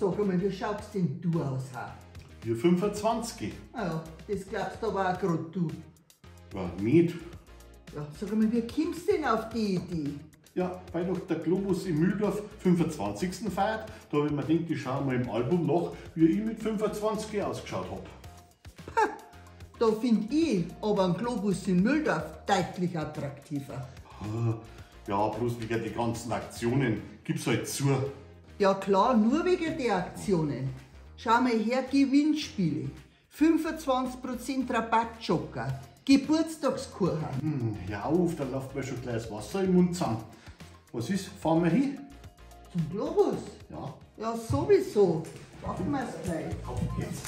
Sag einmal, wie schaust denn du aus? Ha? Wir 25. Ah ja, das glaubst aber auch grad du. Ja, nicht. Ja, sag einmal, wie kommst du denn auf die Idee? Ja, weil doch der Globus in Mühldorf 25. feiert, da hab ich mir gedacht, ich schau mal im Album nach, wie ich mit 25 ausgeschaut hab. Da find ich aber einen Globus in Mühldorf deutlich attraktiver. Ja, bloß wegen die ganzen Aktionen, gib's halt zu. Ja klar, nur wegen der Aktionen. Schau mal her, Gewinnspiele, 25% Rabattjoker, Geburtstagskuchen. Hör auf, da läuft mir schon gleich das Wasser im Mund zusammen. Was ist? Fahren wir hin? Zum Globus? Ja. Ja, sowieso. Machen wir's gleich. Auf geht's.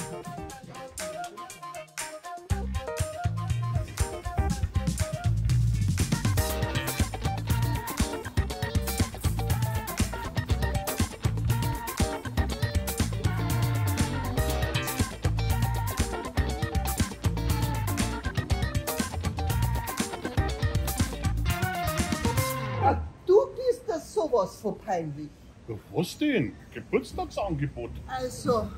Sowas von peinlich. Ja, was denn? Geburtstagsangebot. Also,